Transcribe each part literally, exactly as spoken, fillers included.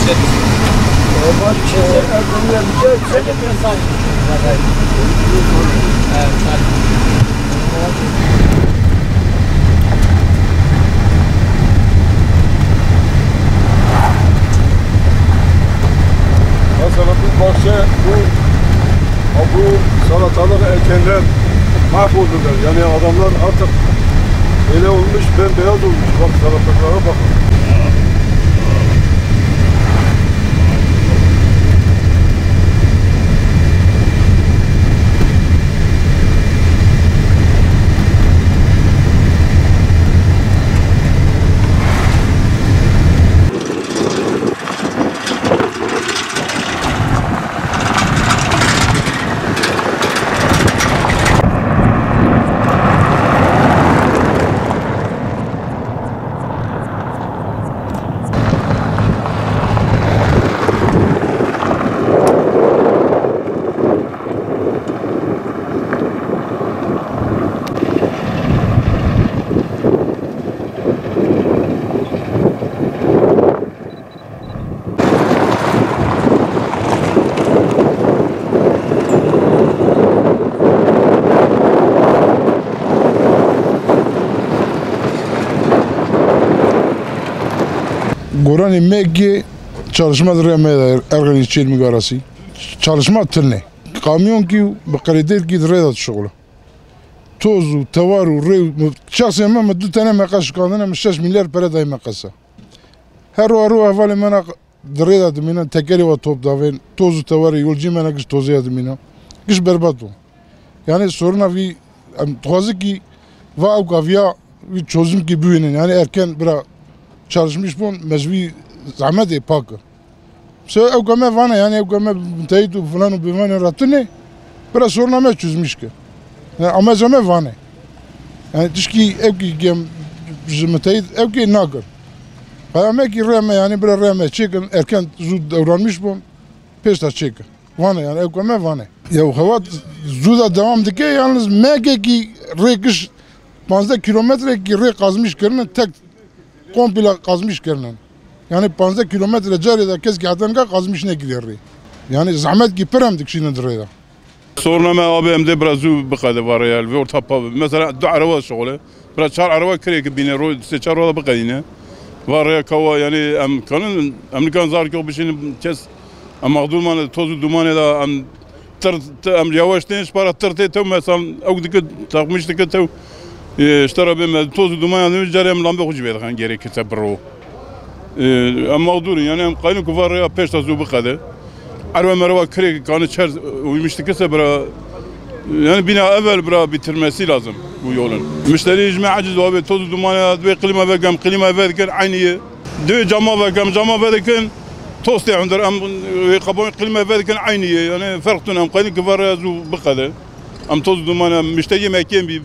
Mesela bu bahçe, bu, ha, bu salatalık ekenler mahvoldular. Yani adamlar artık öyle olmuş, bembeyaz olmuş. Bak, salatalıklara bakın. Goranê me gê çalışma di rê me de erxenî çêl migarasî. Çalışma tune. Kamyonkî û bi qirêdêrkî di rê de dişixule. Toz û tewar û rê û mi-, şexsê me, mi du tene meqes şikandine, mi şeş milyar pere dayê meqesa. Her ro, her ro hevalê me ne di rê de dimîne, tekerê wa top davên, toz û tewarê yolcî me ne giş tozê ya dimîne. Giş berbat bû. Yani soruna vî, em dixwazin ki va ew kaviya vî çözüm ki biwînin. Yani erken bira çalışmış bûn, me ji vî zehmetê pak kir. Mesela ew ka me vane, yani ew ka me müteahhit û filan û bimane ratine, bira soruna me çözmüş ki. Yani amaca me vane. Yani tişkî ew ki gem ji müteahhit ew ki nakir. Paya me ki rê me, yani bira rê me çêkin, erken zû dewranmiş bûn, pêşta çêkin. Vane yani ew ka me vane. Ya xebat zû da devam dike, yalnız me ki rê giş panzdeh kilometre ki rê kazmış kirine, tek komple kazmış kirine. Yani panzdeh kilometre carê de kes ki heta nika kazmiş nekiriye rê. Yani zahmet ki pir em dikşînin di rê de. Sorna me abi em dê biraz zû biqede va rê ya. Li vê orta pa, mesela du ereba şixule. Biraz çar ereba kirê ki bîne ro, sê çar rola biqedîne. Va rê kawa yani em kanin, em nikan zar ki bişînin kes, em mağdur mane, toz û dumanê de em Tir, tir, em yavaş tên, ji para tir tê tew, mesela ew dike, takmiş dike tew. E, ji te re bê me toz û duman yanî, carê em lambe xwe jî vê dixin, gerekirse bi ro. E, em mağdur in, yani em qayîl in ku va rêya pêş de zû biqede. Erve merva kirê kanî çer uymuş dikirse bira, yani bina evvel bira bitirmesi lazım bu yolun. Müşteri ji me aciz abi, toz û duman ya, divê klima vegem, klima vedikin, aynı ye. Divê cama vekem, cama vedikin, tostê hundir em wê qebon qilme vedikin eynî ye. Yani ferq tune em qayîl in ki va rê zû biqede. Em toz duman em müşteriyê me kêm bî.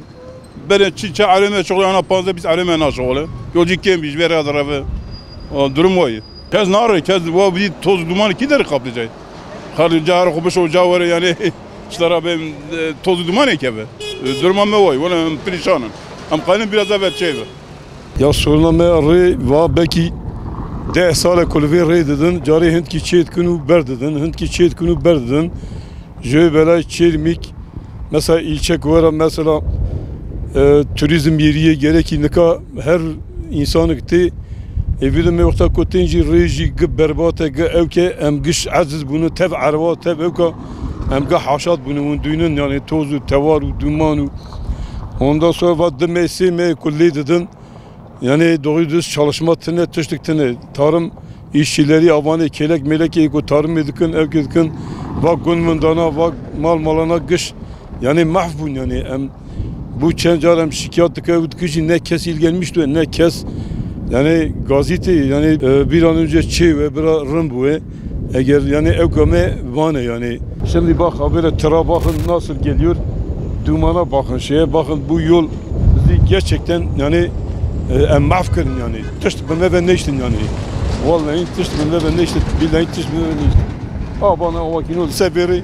Berê çi çe erê me şixule ana panzdeh bîst erê me naşixule. Yolcî kêm bî ji vê rê direve. O durum wa ye. Kes nare, kes wa bî toz duman kî derê qaplayacak? Xalî ca her xwe bişo ca were yani ji te re bê, e, toz dumanê keve. E, duruma me wa ye. Wele em perîşan in. Em qayîl in biraz eve çêve. Ya soruna me rê va belkî deh sal e ku li vê rê didin, carê hindkî çê dikin û ber didin, hindkî çê dikin û ber didin. Ji wê belay Çêrmîk, mesela îlçek were, mesela, e, turizm yerî ye, gerekî nika her însanik tê. Ê vî de me wexta ku tên jî rê jî gi berbat e, gi ewk e, em giş eziz bûne, tev erwa, tev ewka, em gi haşat bûne, hûn duynin, yani toz û tewar û duman û ondan sonra va di me sê me ku lê didin. Yani doğru düz çalışma tine, tiştik tine. Tarım işçileri avanê kêlek mêlekê ku tarımê dikin, ewkê dikin, va gun min dana, va mal malana giş. Yani mahv bûn yani. Em bu çend car em şikayet dike û dikijî, ne kes ilgilenmiş dibe, ne kes yani gazîtê yani, e, bir an önce çê we bira rin bûye. Eger yani ew game vane yani. Şimdi bak habire tıra bakın nasıl geliyor. Dumana bakın, şeye bakın, bu yol bizi gerçekten yani, e, em mahv kirin yani. Tişt bi me ve neştin yani. Vallahi tişt bi me ve neştin. Billahi tişt bi me ve neştin. Aa bana o vakit oldu. Severi